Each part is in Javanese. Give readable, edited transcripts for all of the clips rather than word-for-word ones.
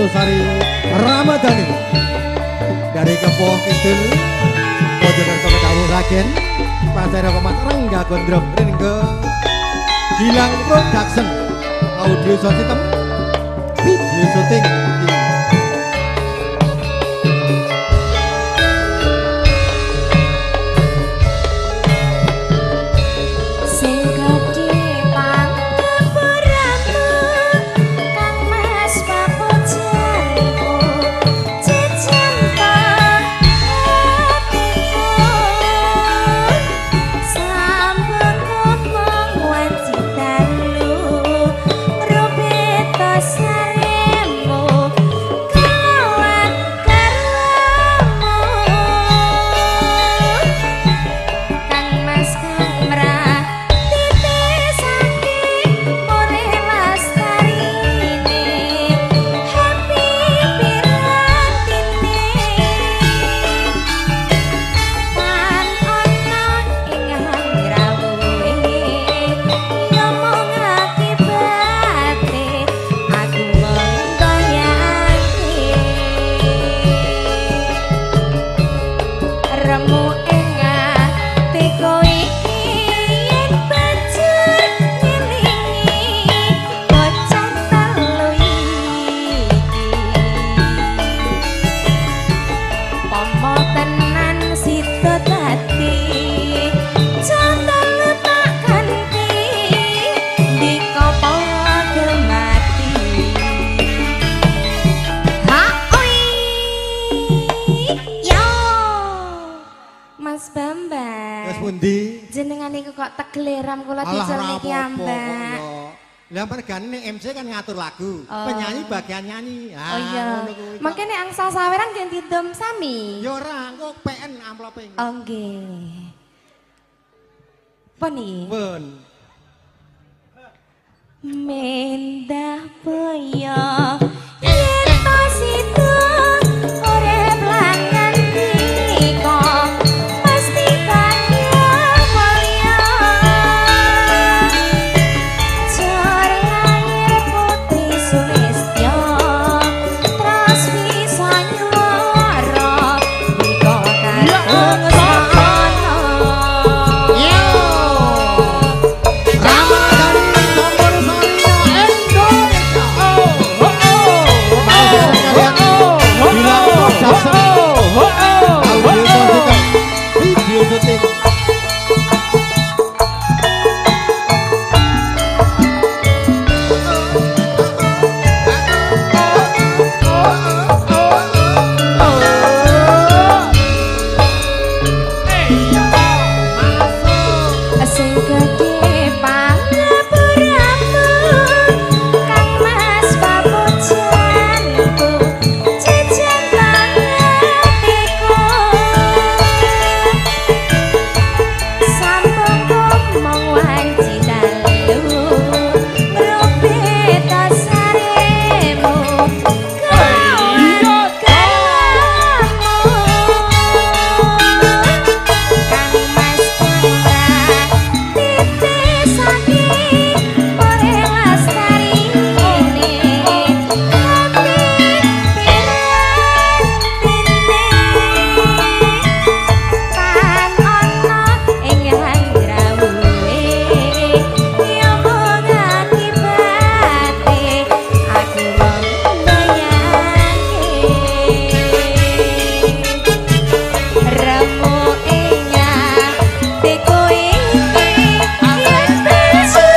Campur Sari Ramadhani dari Kepoh Kidul Mojokerto Kedawung Sragen Pasar Mas Rengga Gondrong Rengga Gilang Production Audio Sound System Video Shooting. MC kan ngatur lagu, penyanyi bagian nyanyi. Ah, oh iya. Mangke nek angsal saweran ganti dom sami. Ya ora, engko PN amplope. Oh nggih. Pun iki. Pun. Mendah boyo yen to situ urip lan ngendika pasti bagya mulya. Jor lahir putri Sulistya terus bisa nyuwara dika kakung sakana. Yo Ramadhani Campur Sari Indonesia. Video syuting. Sing gedhe pangapuramu Kang Mas papujanku jejer atiku sampun ngomong wanci dalu ngrobet saremu kawan kamu Kang Mas Kang titesake ore lastarine ati pirantine pan ana ing hangrawuhe ya mung akibate aku wong mbayangke remu ing atiku iki yen bejo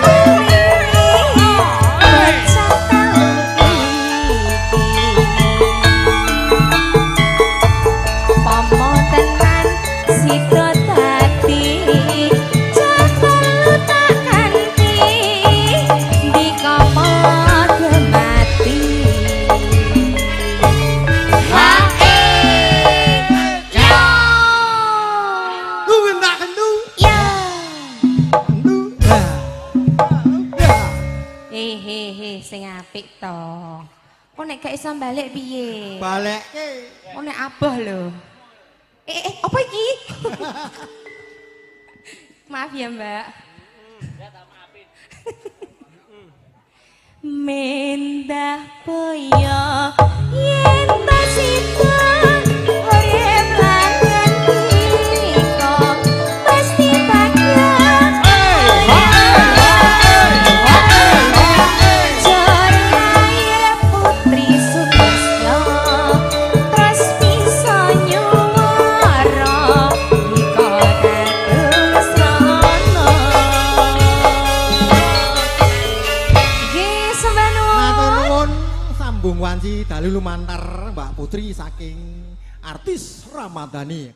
bocah telu iki pomo tenan sida dadi jatelu tak ganti ndika padha mati. Ha e yo Kuwi tak kentu. ya. Kentu. Lah. Ya. Hehehe sing apik to. Kok nek gak iso balik piye? Balekke. Kok nek aboh lho. Apa iki? Maaf ya, Mbak. Mendah boyo yen ta sida urip lan ngendika pasti bagya. Jare air putri Sulistyo terus bisa nyuwara ika dados rono. Nggih, sembah nuwun. Matur nuwun, sambung wanci dalu lumantar Mbak Putri saking artis Ramadhani.